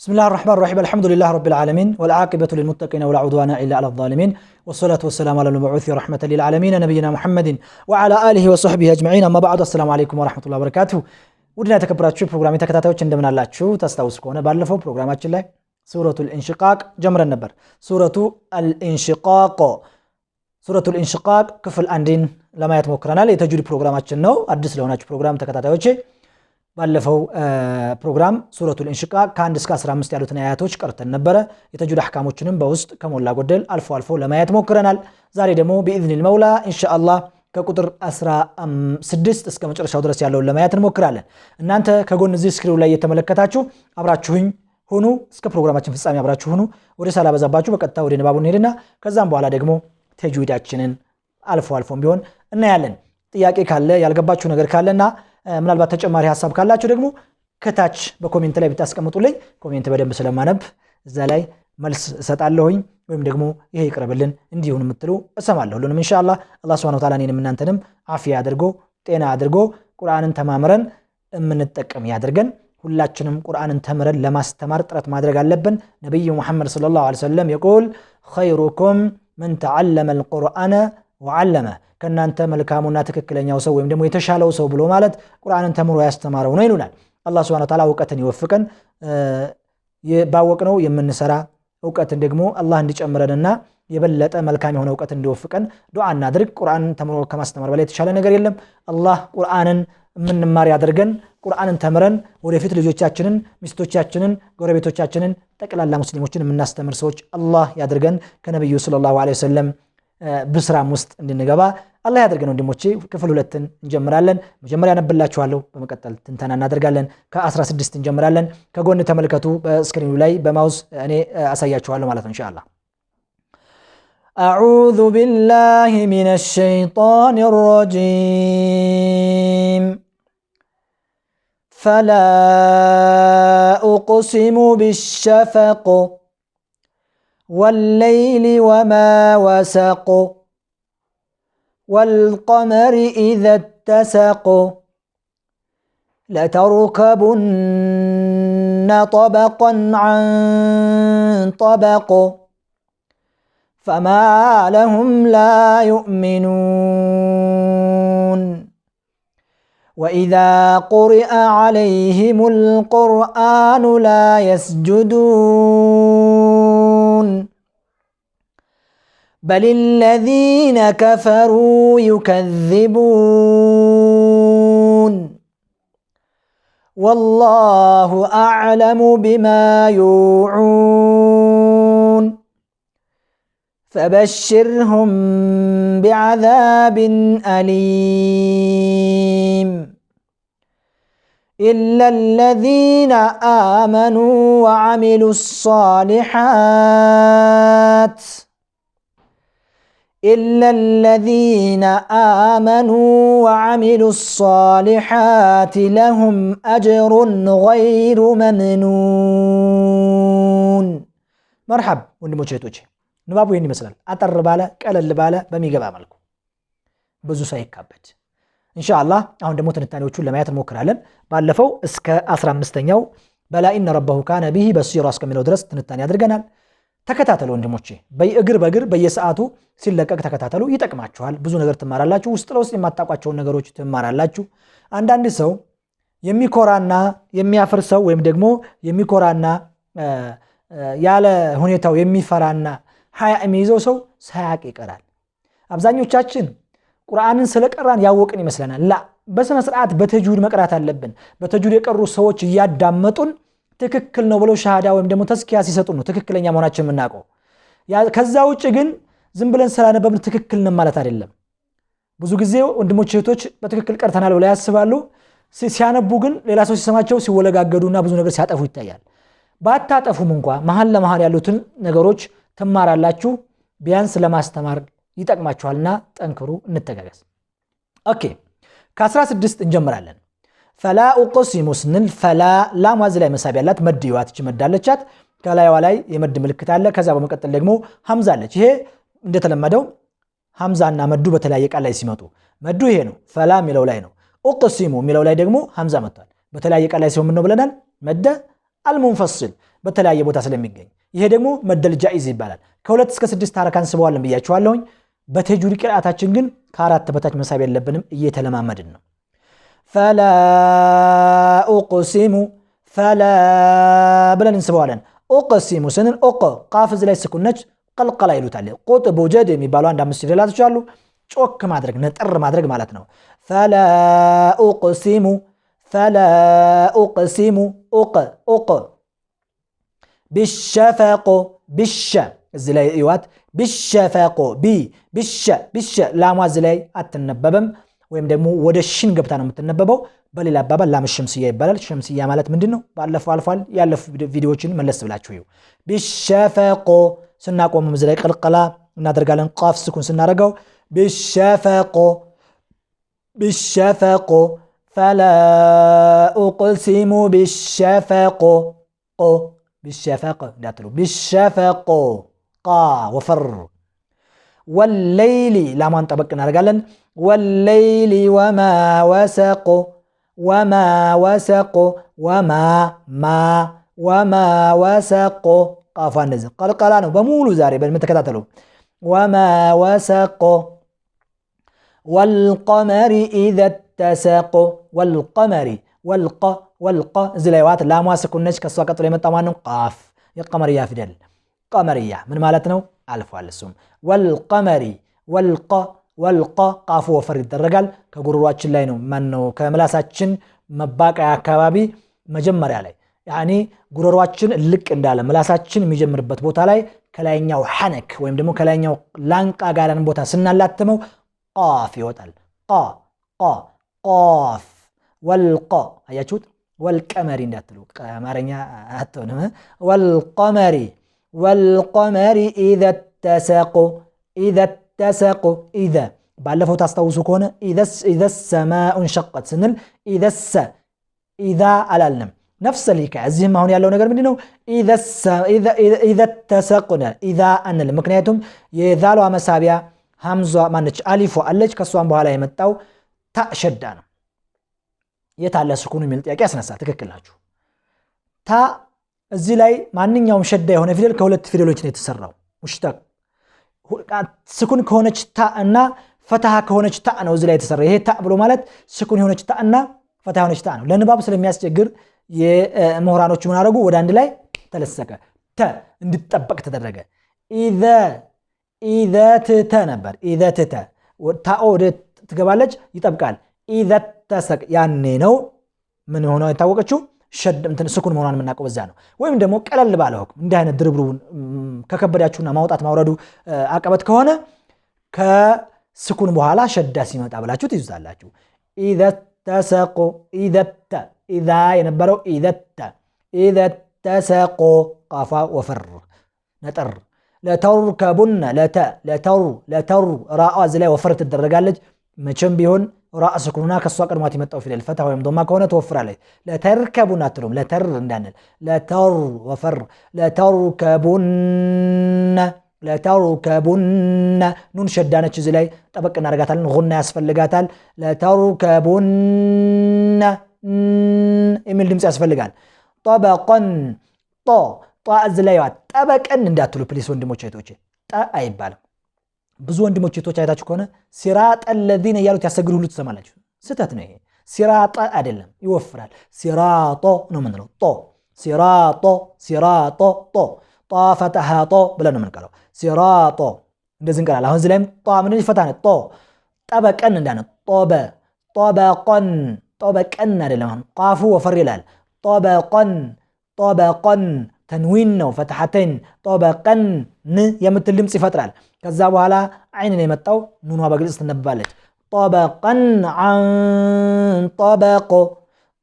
بسم الله الرحمن الرحيم، الحمد لله رب العالمين، والعاقبة للمتقين، ولا عدوان إلا على الظالمين، والصلاة والسلام على المبعوث رحمة للعالمين، نبينا محمد وعلى آله وصحبه أجمعين، أما بعد، السلام عليكم ورحمة الله وبركاته። ውድና የተከበራችሁ ፕሮግራም ተከታታዮች እንደምን አላችሁ? ታስታውስ ከሆነ ባለፈው ፕሮግራማችን ላይ ሱረቱል ኢንሽቃቅ ጀምረን ነበር። ሱረቱ አልኢንሽቃቅ፣ ሱረቱል ኢንሽቃቅ ክፍል አንድን ለማየት ሞክረናል። የተጅዊድ ፕሮግራማችን ነው። አዲስ ለሆናችሁ ፕሮግራም ተከታታዮቼ ባለፈው ፕሮግራም ሱረቱል ኢንሽቃቅ ከ1 እስከ 15 ያሉትን አያቶች ቀርተን ነበረ። የተጅዊድ አሕካሞችንም በውስጥ ከሞላ ጎደል አልፎ አልፎ ለማየት ሞክረናል። ዛሬ ደግሞ بإذن المولى ኢንሻአላህ ከቁጥር 16 እስከ መጨረሻው ድረስ ያለውን ለማየት እንሞክራለን። እናንተ ከጎን እዚህ screen ኡ ላይ እየተመለከታችሁ አብራችሁኝ ሁኑ። እስከ ፕሮግራማችን ፍጻሜ አብራችሁ ሁኑ። ወደ ሳላበዛባችሁ በቀጥታ ወደ ንባቡ እንሄድና ከዛም በኋላ ደግሞ ተጅዊዳችንን አልፎ አልፎም ቢሆን እናያለን። ጥያቄ ካለ፣ ያልገባችሁ ነገር ካለና ምናልባት ተጨማሪ ሀሳብ ካላችሁ ደግሞ ከታች በ comment ላይ ብታስቀምጡልኝ comment በደንብ ስለማነብ እዛ ላይ መልስ እሰጣለሁኝ። ወይም ደግሞ ይሄ ይቅረብልን እንዲሁን የምትሉ እሰማለሁ ሁሉንም ኢንሻአላህ። አላህ ሱብሓነሁ ወተዓላ እኔንም እናንተንም አፊያ አድርጎ፣ ጤና አድርጎ፣ ቁርአንን ተማምረን የምንጠቀም ያድርገን። ሁላችንም ቁርአንን ተምረን ለማስተማር ጥረት ማድረግ አለብን። ነቢዩ ሙሐመድ صلى الله عليه وسلم يقول: خيركم من تعلم القرآن وعلمه። ከእናንተ መልካሙና ትክክለኛው ሰው ወይም ደግሞ የተሻለው ሰው ብሎ ማለት ቁርአንን ተምሮ ያስተማረው ነው ይሉናል። አላህ ሱብሓነሁ ወተዓላ እውቀትን ይወፍቀን። ባወቅነው የምንሰራ እውቀትን ደግሞ አላህ እንዲጨምረንና የበለጠ መልካም የሆነ እውቀት እንዲወፍቀን ዱዓ እናድርግ። ቁርአንን ተምሮ ከማስተማር በላይ የተሻለ ነገር የለም። አላህ ቁርአንን የምንማር ያደርገን። ቁርአንን ተምረን ወደፊት ልጆቻችንን፣ ሚስቶቻችንን፣ ጎረቤቶቻችንን፣ ጠቅላላ ሙስሊሞችን የምናስተምር ሰዎች አላህ ያድርገን። ከነቢዩ صلى الله عليه وسلم ብስራም ውስጥ እንድንገባ አላህ ያደርገን። ወንድሞቼ ክፍል ሁለትን እንጀምራለን። መጀመሪያ አነብላችኋለሁ፣ በመቀጠል ትንተና እናደርጋለን። ከ16 እንጀምራለን። ከጎን ተመልከቱ፣ በ screen ኡ ላይ በ mouse እኔ አሳያችኋለሁ ማለት ነው ኢንሻአላህ። أعوذ بالله من الشيطان الرجيم. فلا أقسم بالشفق والليل وما وسق والقمر إذا اتسق لتركبن طبقا عن طبق فما لهم لا يؤمنون. وإذا قرئ عليهم القرآن لا يسجدون بل الذين كفروا يكذبون والله أعلم بما يوعون فبشرهم بعذاب أليم. إلا الذين آمنوا وعملوا الصالحات، إلا الذين آمنوا وعملوا الصالحات لهم أجر غير ممنون። መርሐብ ወንድሞች እህቶቼ፣ ንባቡ ይህን ይመስላል። አጠር ባለ፣ ቀለል ባለ፣ በሚገባ መልኩ፣ ብዙ ሳይካበድ ኢንሻአላህ። አሁን ደግሞ ትንታኔዎቹን ለማየት እንሞክራለን። ባለፈው እስከ 15ኛው بلى إن ربه كان به بصيرا እስከሚለው ድረስ ትንታኔ አድርገናል። ተከታተሉ ወንድሞቼ፣ በእግር በእግር በየሰዓቱ ሲለቀቅ ተከታተሉ፣ ይጠቅማችኋል። ብዙ ነገር ትማራላችሁ። ውስጥ ለውስጥ የማታውቋቸውን ነገሮች ትማራላችሁ። አንዳንድ ሰው የሚኮራና የሚያፍር ሰው ወይም ደግሞ የሚኮራና ያለ ሁኔታው የሚፈራና ሀያ የሚይዘው ሰው ሳያቅ ይቀራል። አብዛኞቻችን ቁርአንን ስለቀራን ያወቅን ይመስለናል። لا፣ በስነ ስርዓት በተጅዊድ መቅራት አለብን። በተጅዊድ የቀሩ ሰዎች እያዳመጡን ትክክል ነው ብለው ሻሃዳ ወይም ደግሞ ተዝኪያ ሲሰጡ ነው ትክክለኛ መሆናችን የምናውቀው። ከዛ ውጭ ግን ዝም ብለን ስላነበብን ትክክል ነን ማለት አይደለም። ብዙ ጊዜ ወንድሞች እህቶች በትክክል ቀርተናል ብለው ያስባሉ። ሲያነቡ ግን ሌላ ሰው ሲሰማቸው ሲወለጋገዱና ብዙ ነገር ሲያጠፉ ይታያል። ባታጠፉም እንኳ መሀል ለመሀል ያሉትን ነገሮች ትማራላችሁ። ቢያንስ ለማስተማር ይጠቅማችኋልና ጠንክሩ፣ እንተጋገዝ። Okay፣ ከ16 እንጀምራለን። فلا أقسم ስንል فلا ላሟ እዚህ ላይ መሳቢያ ያላት መድ ይዋት እች መድ አለቻት። ከላይዋ ላይ የመድ ምልክት አለ። ከዛ በመቀጠል ደግሞ ሐምዛ አለች። ይሄ እንደተለመደው ሐምዛና መዱ በተለያየ ቃል ላይ ሲመጡ መዱ ይሄ ነው፣ فلا የሚለው ላይ ነው። أقسم የሚለው ላይ ደግሞ ሐምዛ መጥቷል። በተለያየ ቃል ላይ ሲሆን ምን ነው ብለናል? مد المنفصل። በተለያየ ቦታ ስለሚገኝ ይሄ ደግሞ مد الجائز ይባላል። ከ2 እስከ 6 ሐረካ እንስበዋለን ብያችኋለሁኝ። በተጅዊድ ቅርአታችን ግን ከአራት በታች መሳብ የለብንም። እየተለማመድን ነው። فلا أقسم فلا ብለን እንስበዋለን። أقسم ስንል ኡቅ ቃፍ እዚ ላይ ስኩን ነች። ቀልቀላ ይሉታል። ቁጥብ ጀድ የሚባሉ አንድ አምስት ፊደላቶች አሉ። ጮክ ማድረግ ነጠር ማድረግ ማለት ነው። فلا أقسم فلا أقسم ኡቅ ኡቅ بالشفق ቢሸ እዚ ላይ እዩዋት። بالشفق ቢ ቢሸ ቢሸ ላሟ እዚ ላይ አትነበብም፣ ወይም ደግሞ ወደ ሽን ገብታ ነው የምትነበበው። በሌላ አባባል لام شمسية ይባላል። ሸምስያ ማለት ምንድን ነው? ባለፈው አልፏል። ያለፉ ቪዲዮዎችን መለስ ብላችሁ እዩ። بالشفق ስናቆምም እዚ ላይ ቀልቀላ እናደርጋለን። ቃፍ ስኩን ስናደርገው بالشفق بالشفق فلا أقسم بالشفق بالشفق እንዳትሉ بالشفق ቃ ወፈር والليل ላሟን ጠበቅ እናደርጋለን። والليل وما وسق وما وسق وما ማ وما وسق ቃፏ እንደዚህ ቀልቀላ ነው በሙሉ ዛሬ በምትከታተሉ وما وسق والقمر إذا اتسق والقمر ወልቀ ወልቀ እዚ ላይ ዋት ላሟ ስኩን ነች። ከእሷ ቀጥሎ የመጣ ማነው? ቃፍ የቀመርያ ፊደል ቀመርያ ምን ማለት ነው? አልፏል። እሱም والقمر ወልቀ ወልቀ ቃፉ ወፈር ይደረጋል። ከጉሮሯችን ላይ ነው ማነው ከምላሳችን መባቀያ አካባቢ መጀመሪያ ላይ يعني ጉሮሯችን ልቅ እንዳለ ምላሳችን የሚጀምርበት ቦታ ላይ ከላይኛው حنك ወይም ደግሞ ከላይኛው ላንቃ ጋር ቦታ ስናላትመው ቃፍ ይወጣል። ቃ ቃ ቃፍ ወልቀ አያችሁት? والقمر እንዳትሉ አማርኛ አትሆንም። والقمر والقمر إذا اتسق إذا اتسق إذا ባለፈው ታስታውሱ ከሆነ إذا السماء انشقت ስንል ኢዘሰ ኢዛ አላልንም። نفس الحكاية እዚህም አሁን ያለው ነገር ምንድን ነው? إذا اتسق ኢዛ አንልም። ምክንያቱም የዛሏ መሳቢያ ሀምዟ ማነች አሊፎ አለች። ከእሷም በኋላ የመጣው ታ ሸዳ ነው። የት አለ ስኩኑ የሚል ጥያቄ ያስነሳል። ትክክል ናችሁ። ታ እዚህ ላይ ማንኛውም ሸዳ የሆነ ፊደል ከሁለት ፊደሎች ነው የተሰራው። مشتق ስኩን ከሆነች ታ እና ፈትሃ ከሆነች ታ ነው እዚህ ላይ የተሰራ። ይሄ ታ ብሎ ማለት ስኩን የሆነች ታ እና ፈትሃ የሆነች ታ ነው። ለንባብ ስለሚያስቸግር የምሁራኖቹ ምን አደረጉ? ወደ አንድ ላይ ተለሰቀ። ተ እንዲጠበቅ ተደረገ። ኢዘ ትተ ነበር። ኢዘ ትተ ታኦ ወደ ትገባለች፣ ይጠብቃል። ኢዘ ተሰቅ ያኔ ነው ምን ሆነ የታወቀችው ስኩን መሆኗን የምናውቀው በዛ ነው። ወይም ደግሞ ቀለል ባለ ሁክም እንዲህ አይነት ድርብሩን ከከበዳችሁና ማውጣት ማውረዱ አቀበት ከሆነ ከስኩን በኋላ ሸዳ ሲመጣ ብላችሁ ትይዙታላችሁ። ኢዘ ተሰቁ ኢዘተ ኢዛ የነበረው ኢዘተ إذا اتسق ቃፏ ወፈር ነጠር لتركبن ለተ ለተር ለተር ራአ እዚ ላይ ወፈር ትደረጋለች። መቼም ቢሆን ራእ ስኩኑና ከእሷ ቀድሟት የመጣው ፊደል ፈትሐ ወይም ዶማ ከሆነ ትወፍራለች። لتركبن አትሉም፣ ለተር እንዳንል ለተር ወፈር لتركبن لتركبن ኑን ሸዳነች እዚህ ላይ ጠበቅ እናደርጋታለን። ጉና ያስፈልጋታል። لتركبن የሚል ድምፅ ያስፈልጋል። طبقا ጦ ጧ እዚህ ላይ ጠበቀን እንዳትሉ please ወንድሞች እህቶቼ፣ ጠ አይባልም። ብዙ ወንድሞች እህቶች አይታችሁ ከሆነ صراط الذين እያሉት ያሰግዱ ሁሉ ትሰማላችሁ። ስህተት ነው ይሄ። ሲራጠ አይደለም፣ ይወፍራል። ሲራጦ ነው የምንለው። ጦ ሲራጦ ሲራጦ ጦ ጧ ፈተሃ ጦ ብለን ነው የምንቀረው። ሲራጦ እንደዚህ እንቀራለን። አሁን እዚህ ላይም ጧ ምንድን ፈታ ነው። ጦ ጠበቀን እንዳነ ጦበ طبقا ጦበቀን አይደለም። አሁን ቃፉ ወፈር ይላል። طبقا طبقا ተንዊን ነው ፈትሐተን طبقا ን የምትል ድምፅ ይፈጥራል። ከዛ በኋላ አይንን የመጣው ኑኗ በግልጽ ትነበባለች። طبقا عن طبق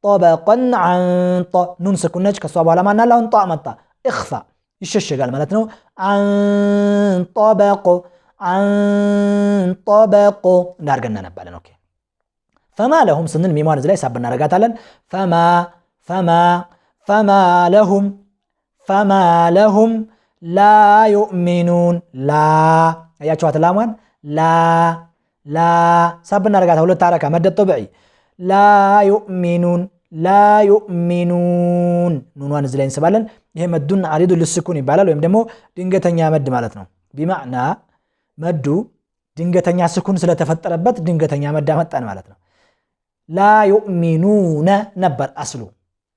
طبقا عن ጦ ኑን ስኩን ነች። ከእሷ በኋላ ማን አለ? አሁን ጧ መጣ። ኢኽፋ ይሸሸጋል ማለት ነው። عن طبق عن طبق እንዳርገን እናነባለን። okay فما لهم ስንል ሚሟን እዚ ላይ ሳብ እናደርጋታለን። فما فما فما لهم فما لهم لا يؤمنون لا አያችኋት ላሟን لا لا ሳብ እናደርጋታ ሁለት አረካ مد طبيعي لا يؤمنون لا يؤمنون ኑኗን እዚ ላይ እንስባለን። ይሄ مد عريض للسكون ይባላል፣ ወይም ደግሞ ድንገተኛ መድ ማለት ነው። بمعنى መዱ ድንገተኛ ስኩን ስለተፈጠረበት ድንገተኛ መድ አመጣን ማለት ነው። لا يؤمنون ነበር አስሉ።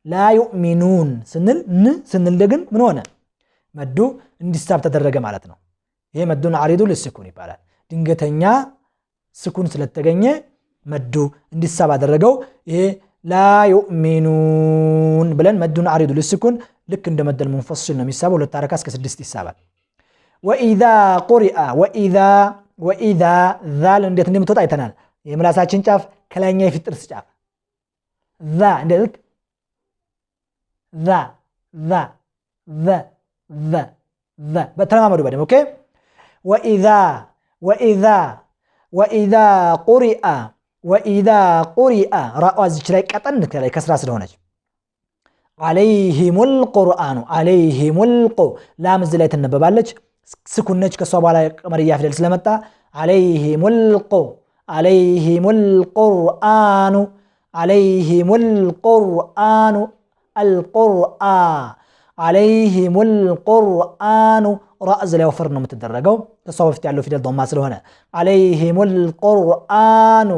لا يؤمنون ስንል ን ስንል ግን ምን ሆነ? መዱ እንዲሳብ ተደረገ ማለት ነው። ይሄ مد عريض للسكون ይባላል። ድንገተኛ ስኩን ስለተገኘ መዱ እንዲሳብ አደረገው። ይሄ لا يؤمنون ብለን مد عريض للسكون ልክ እንደ مد المنفصل ነው የሚሳበው። ሁለት ሐረካ እስከ ስድስት ይሳባል። وإذا قرئ وإذا وإذا ዛል እንዴት እንደምትወጣ አይተናል። የምላሳችን ጫፍ ከላይኛ የፊት ጥርስ ጫፍ ዛ እንደ ልክ ዛ ዛ ዘ ዘ ዘ በተለማመዱ በደምብ okay። وإذا وإذا وإذا قرئ وإذا قرئ ራዋ እዚች ላይ ቀጠን ላይ ከስራ ስለሆነች عليهم القرآن عليهم الق ላም እዚህ ላይ ትነበባለች። ስኩን ነች። ከእሷ በኋላ ቀመርያ ፊደል ስለመጣ عليهم الق عليهم القرآن عليهم القرآن القرآ عليهم القرآن ራእዝ ላይ ወፈር ነው የምትደረገው ከእሷ በፊት ያለው ፊደል ዶማ ስለሆነ عليهم القرآن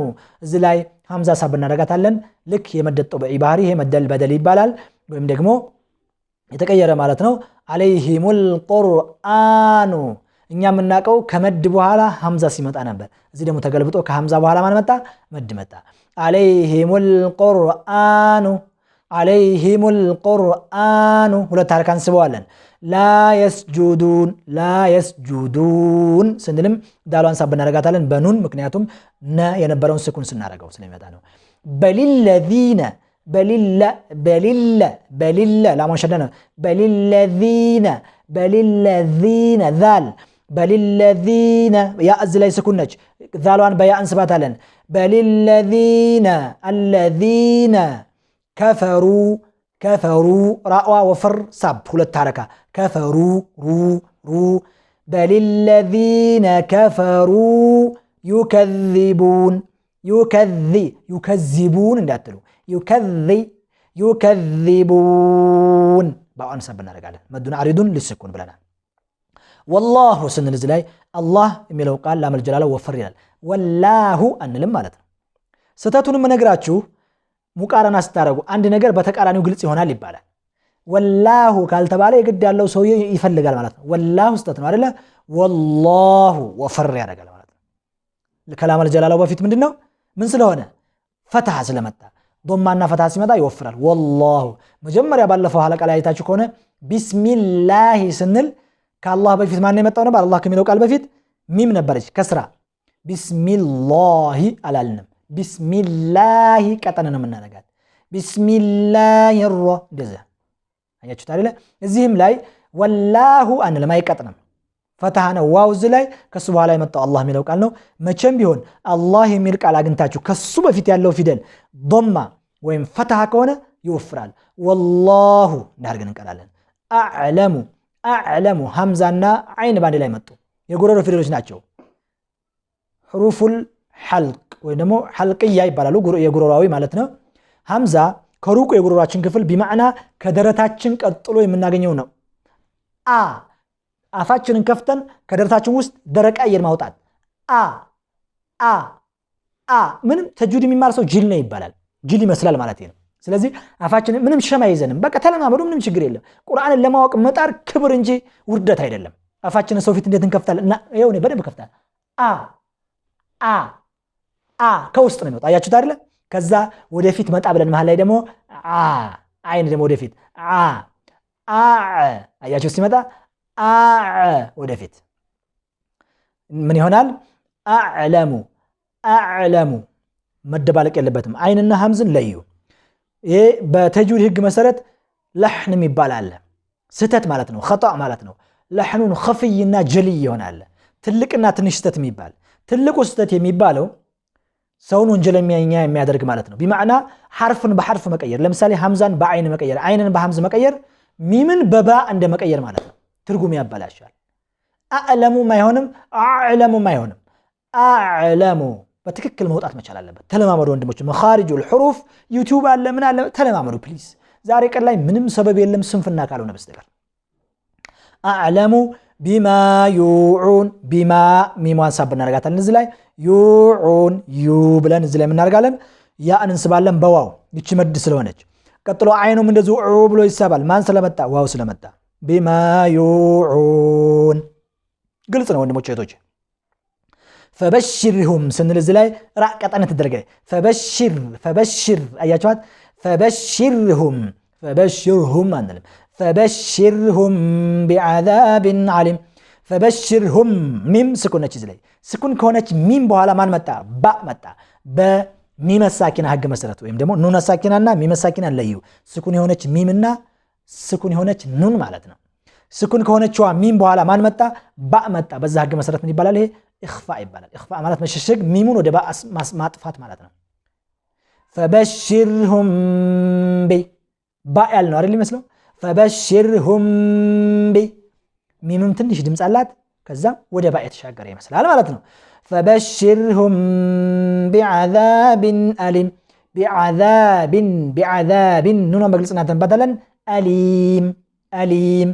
እዚህ ላይ ሀምዛ ሳብ እናደርጋታለን። ልክ የ مد الطبيعي ባህሪ ይሄ مد البدل ይባላል፣ ወይም ደግሞ የተቀየረ ማለት ነው። عليهم القرآن እኛ የምናውቀው ከመድ በኋላ ሀምዛ ሲመጣ ነበር። እዚህ ደግሞ ተገልብጦ ከሀምዛ በኋላ ማን መጣ? መድ መጣ። عليهم القرآن عليهم القرآن ሁለት ሐረካ እንስበዋለን። لا يسجدون لا يسجدون ስንልም ዳሏን ሳብ እናደርጋታለን በኑን፣ ምክንያቱም ነ የነበረውን ስኩን ስናደርገው ስለሚመጣ ነው። بل الذين بل الل بل الل بل الل ላሟን ሸደ ነው። بل الذين بل الذين ዛል بل الذين ያ እዚ ላይ ስኩን ነች። ዛሏን በያ እንስባታለን። بل الذين الذين كفروا كفروا ራእዋ ወፈር ሳብ ሁለት ሐረካ كفروا ሩ ሩ بل الذين كفروا يكذبون يكذ يكذبون እንዳትሉ يكذ يكذبون ባዋን ሳብ እናደርጋለን። مد عريض للسكون ብለናል። والله ስንል እዚህ ላይ አላህ የሚለው ቃል لام الجلالة ወፈር ይላል። والله አንልም ማለት ነው። ስህተቱንም እነግራችሁ مقارنة ስታደርጉ አንድ ነገር በተቃራኒው ግልጽ ይሆናል ይባላል። والله ካልተባለ የግድ ያለው ሰውዬ ይፈልጋል ማለት ነው። والله ስህተት ነው አይደለ? والله ወፈር ያደርጋል ማለት ነው። ከ لام الجلالة ው በፊት ምንድን ነው? ምን ስለሆነ ፈትሐ ስለመጣ ዶማና ፈትሐ ሲመጣ ይወፍራል። والله መጀመሪያ ባለፈው ሐለቃ ላይ አይታችሁ ከሆነ بسم الله ስንል ከአላህ በፊት ማን የመጣው ነበር? አላህ ከሚለው ቃል በፊት ሚም ነበረች ከስራ። بسم الله አላልንም። بسم الله ቀጠን ነው የምናነጋት። بسم الله ሮ እንደዚያ አያችሁት አይደለ? እዚህም ላይ والله አንልም፣ አይቀጥንም። ፈትሐ ነው ዋው እዚህ ላይ ከሱ በኋላ የመጣው አላህ የሚለው ቃል ነው። መቼም ቢሆን አላህ የሚል ቃል አግኝታችሁ ከሱ በፊት ያለው ፊደል ዶማ ወይም ፈትሐ ከሆነ ይወፍራል። والله እንዳርገን እንቀላለን። أعلم أعلم ሐምዛና አይን ባንድ ላይ መጡ። የጎረሮ ፊደሎች ናቸው። حروف الحلق ወይም ደግሞ حلقية ይባላሉ። የጉሮሯዊ ማለት ነው። ሐምዛ ከሩቁ የጉሮሯችን ክፍል بمعنى ከደረታችን ቀጥሎ የምናገኘው ነው። አ አፋችንን ከፍተን ከደረታችን ውስጥ ደረቅ አየር ማውጣት። አ አ አ ምንም ተጅዊድ የሚማር ሰው ጅል ነው ይባላል። ጅል ይመስላል ማለት ነው። ስለዚህ አፋችንን ምንም ሸማ አይዘንም። በቃ ተለማመዱ፣ ምንም ችግር የለም። ቁርአንን ለማወቅ መጣር ክብር እንጂ ውርደት አይደለም። አፋችንን ሰው ፊት እንዴት እንከፍታለን? እና ይኸው እኔ በደንብ ከፍታለሁ። አ አ አ ከውስጥ ነው የሚወጣ። አያችሁት አይደለ? ከዛ ወደፊት መጣ ብለን መሀል ላይ ደግሞ አ አይን ደግሞ ወደፊት አ አ አያችሁ ሲመጣ አ ወደፊት ምን ይሆናል? አዕለሙ አዕለሙ መደባለቅ የለበትም። አይንና ሐምዝን ለዩ። ይሄ በተጅዊድ ህግ መሰረት ለሕን የሚባል አለ። ስህተት ማለት ነው፣ ኸጣእ ማለት ነው። ለሕኑን ኸፍይና ጀልይ ይሆናል። ትልቅና ትንሽ ስህተት የሚባል ትልቁ ስህተት የሚባለው ሰውን ወንጀለኛ የሚያደርግ ማለት ነው። بمعنى ሐርፍን በሐርፍ መቀየር፣ ለምሳሌ ሐምዛን በአይን መቀየር፣ አይንን በሐምዝ መቀየር፣ ሚምን በባ እንደ መቀየር ማለት ነው። ትርጉም ያበላሻል። አዕለሙም አይሆንም፣ አዕለሙም አይሆንም። أعلم በትክክል መውጣት መቻል አለበት። ተለማመዱ ወንድሞች። مخارج الحروف ዩቲዩብ አለ ምን አለ፣ ተለማመዱ please። ዛሬ ቀን ላይ ምንም ሰበብ የለም ስንፍና ካልሆነ በስተቀር። أعلم بما يوعون بما ሚሟን ሳብ እናደርጋታለን። እዚህ ላይ يوعون ዩ ብለን እዚህ ላይ የምናደርጋለን። ያእን እንስባለን በዋው ይቺ መድ ስለሆነች። ቀጥሎ አይኑም እንደዚሁ ዑ ብሎ ይሳባል። ማን ስለመጣ? ዋው ስለመጣ። بما يوعون ግልጽ ነው ወንድሞች እህቶች። فبشرهم ስንል እዚህ ላይ ራ ቀጠን ትደረገ። فبشر فبشر አያቸዋት። فبشرهم فبشرهم አንልም። فبشرهم بعذاب أليم فبشرهم ሚም ስኩን ነች። እዚህ ላይ ስኩን ከሆነች ሚም በኋላ ማን መጣ? ባ መጣ። በሚመ ሳኪና ህግ መሰረት ወይም ደግሞ ኑነ ሳኪናና ሚመ ሳኪና ለዩ። ስኩን የሆነች ሚምና ስኩን የሆነች ኑን ማለት ነው። ስኩን ከሆነችዋ ሚም በኋላ ማን መጣ? ባ መጣ። በዛ ህግ መሰረት ምን ይባላል? ይሄ ኢኽፋ ይባላል። ኢኽፋ ማለት መሸሸግ፣ ሚሙን ወደ ባ ማጥፋት ማለት ነው። فبشرهم ب ባ ያል ነው አይደል ይመስለው። فبشرهم ب ሚምም ትንሽ ድምፅ አላት። ከዛም ወደ ባ የተሻገረ ይመስላል ማለት ነው። فبشرهم بعذاب أليم بعذاب بعذاب ኑኗን በግልጽ እናተንባታለን። أليم أليم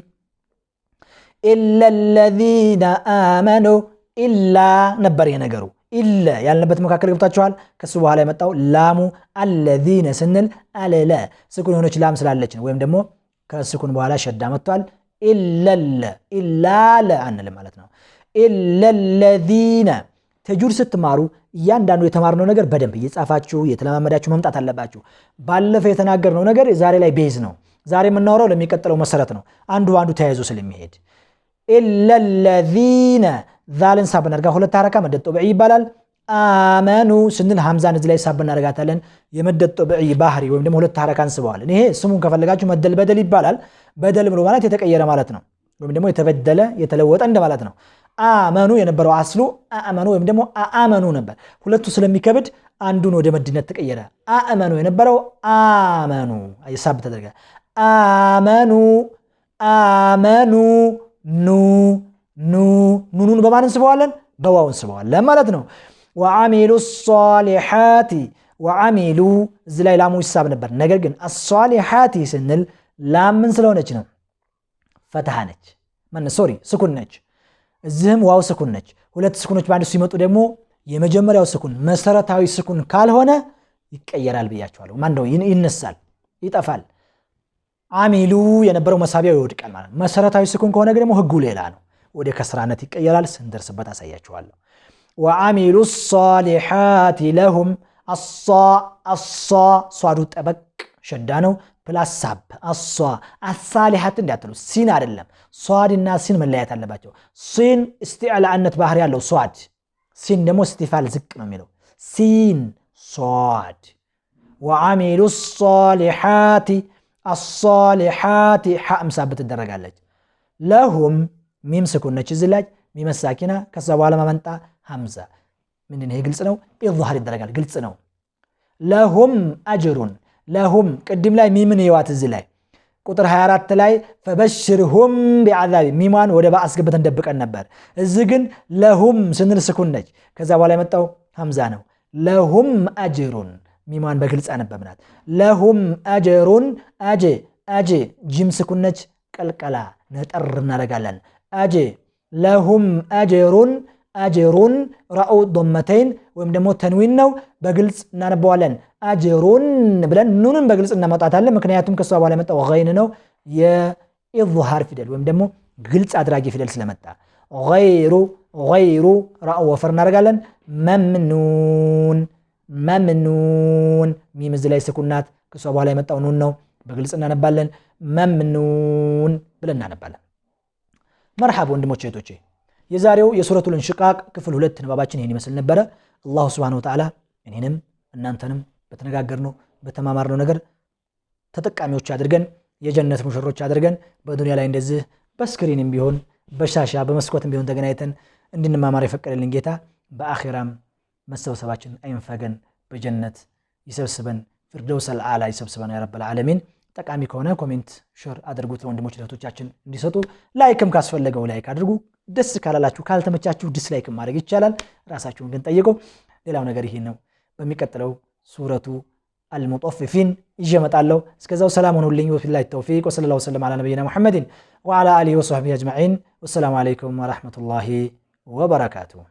إلا الذين آمنوا إلا ነበር የነገሩ إلا ያልንበት መካከል ገብታችኋል። ከሱ በኋላ የመጣው ላሙ الذين ስንል አለለ ስኩን የሆነች ላም ስላለች ነው። ወይም ደግሞ ከስኩን በኋላ ሸዳ መጥቷል። ኢለለ ኢላለ አንልም ማለት ነው። إلا الذين ተጅዊድ ስትማሩ እያንዳንዱ የተማርነው ነገር በደንብ እየጻፋችሁ እየተለማመዳችሁ መምጣት አለባችሁ። ባለፈ የተናገርነው ነገር ዛሬ ላይ base ነው። ዛሬ የምናወራው ለሚቀጥለው መሰረት ነው። አንዱ አንዱ ተያይዞ ስለሚሄድ إلا الذين ዛልን ሳብ እናድርጋ ሁለት ሐረካ مد طبيعي ይባላል። آمنوا ስንል ሐምዛን እዚህ ላይ ሳብ እናደርጋታለን። የ مد طبيعي ባህሪ ወይም ደግሞ ሁለት ሐረካ እንስበዋለን። ይሄ ስሙን ከፈለጋችሁ مد البدل ይባላል። بدل ብሎ ማለት የተቀየረ ማለት ነው፣ ወይም ደግሞ የተበደለ የተለወጠ እንደማለት ነው። آمنوا የነበረው አስሉ አመኑ ወይም ደግሞ አአመኑ ነበር። ሁለቱ ስለሚከብድ አንዱን ወደ መድነት ተቀየረ። አእመኑ የነበረው አመኑ ሳብ ተደረገ። አመኑ አመኑ ኑ ኑ ኑኑን በማን እንስበዋለን? በዋው እንስበዋለን ማለት ነው። وعملوا الصالحات وعملوا እዚ ላይ ላሙ ይሳብ ነበር። ነገር ግን الصالحات ስንል ላም ምን ስለሆነች ነው? ፈትሃ ነች። sorry ስኩን ነች። እዚህም ዋው ስኩን ነች። ሁለት ስኩኖች በአንድ ሲመጡ ደግሞ የመጀመሪያው ስኩን መሰረታዊ ስኩን ካልሆነ ይቀየራል ብያቸዋለሁ። ማን ነው ይነሳል፣ ይጠፋል። عملوا የነበረው መሳቢያው ይወድቃል ማለት ነው። መሰረታዊ ስኩን ከሆነ ደግሞ ህጉ ሌላ ነው፣ ወደ ከስራነት ይቀየራል። ስንደርስበት አሳያችኋለሁ። وعملوا الصالحات لهم አሷ አሷ ሷዱ ጠበቅ ሸዳ ነው plus ሳብ አሷ الصالحات እንዳትሉ ሲን አይደለም። ሷድና ሲን መለያየት አለባቸው። ሲን እስቲዕላእነት ባህሪ ያለው ሷድ፣ ሲን ደግሞ እስቲፋል ዝቅ ነው የሚለው ሲን ሷድ። وعملوا الصالحات الصالحات ሐ ምሳብ ትደረጋለች። لهم ሚም ስኩን ነች እዚህ ላይ ሚመ ሳኪና ከዛ በኋላ ማመንጣ ሐምዛ ምንድን ይሄ ግልጽ ነው። ኢዝሃር ይደረጋል። ግልጽ ነው። لهم أجر لهم ቅድም ላይ ሚምን የዋት እዚህ ላይ ቁጥር 24 ላይ فبشرهم بعذاب ሚሟን ወደ ባ አስገብተን ደብቀን ነበር። እዚህ ግን لهم ስንል ስኩን ነች። ከዛ በኋላ የመጣው ሐምዛ ነው። لهم أجر ሚሟን በግልጽ አነበብናት። لهم أجر አጄ አጄ ጂም ስኩን ነች። ቀልቀላ ነጠር እናደርጋለን። አጄ لهم أجر أجر ራኡ ዶመተይን ወይም ደግሞ ተንዊን ነው። በግልጽ እናነበዋለን። أجر ብለን ኑንን በግልጽ እናመጣታለን። ምክንያቱም ከሷ በኋላ የመጣው ገይን ነው። የኢዝሃር ፊደል ወይም ደግሞ ግልጽ አድራጊ ፊደል ስለመጣ غير غير ራኡ ወፈር እናደርጋለን። ممنون ممنون ሚም እዚህ ላይ ስኩን ናት። ከሷ በኋላ የመጣው ኑን ነው። በግልጽ እናነባለን። ممنون ብለን እናነባለን። መርሓብ ወንድሞቼ እህቶቼ፣ የዛሬው የሱረቱል እንሽቃቅ ክፍል ሁለት ንባባችን ይህን ይመስል ነበረ። الله سبحانه وتعالى እኔንም እናንተንም በተነጋገርነው በተማማርነው ነገር ተጠቃሚዎች አድርገን የጀነት ሙሽሮች አድርገን በዱንያ ላይ እንደዚህ በ screen ም ቢሆን በሻሻ በመስኮትም ቢሆን ተገናኝተን እንድንማማር የፈቀደልን ጌታ በአኼራም መሰብሰባችን አይንፈገን፣ በጀነት ይሰብስበን፣ فردوس الأعلى ይሰብስበን يا رب العالمين። ጠቃሚ ከሆነ comment share አድርጉት ለወንድሞች ለእህቶቻችን እንዲሰጡ። like ም ካስፈለገው like አድርጉ። ደስ ካላላችሁ ካልተመቻችሁ dislike ማድረግ ይቻላል። ራሳችሁን ግን ጠይቁ። ሌላው ነገር ይሄ ነው። በሚቀጥለው ሱረቱ አልሙጠፊፊን ይዤ እመጣለሁ። እስከዛው ሰላም ሁኑልኝ። ወቢላሂ ተውፊቅ ወሰለላሁ ወሰለም ዐላ ነቢይና ሙሐመድን ወዐላ አሊሂ ወሰሕቢሂ አጅመዒን። ወሰላሙ ዐለይኩም ወረሕመቱላሂ ወበረካቱሁ።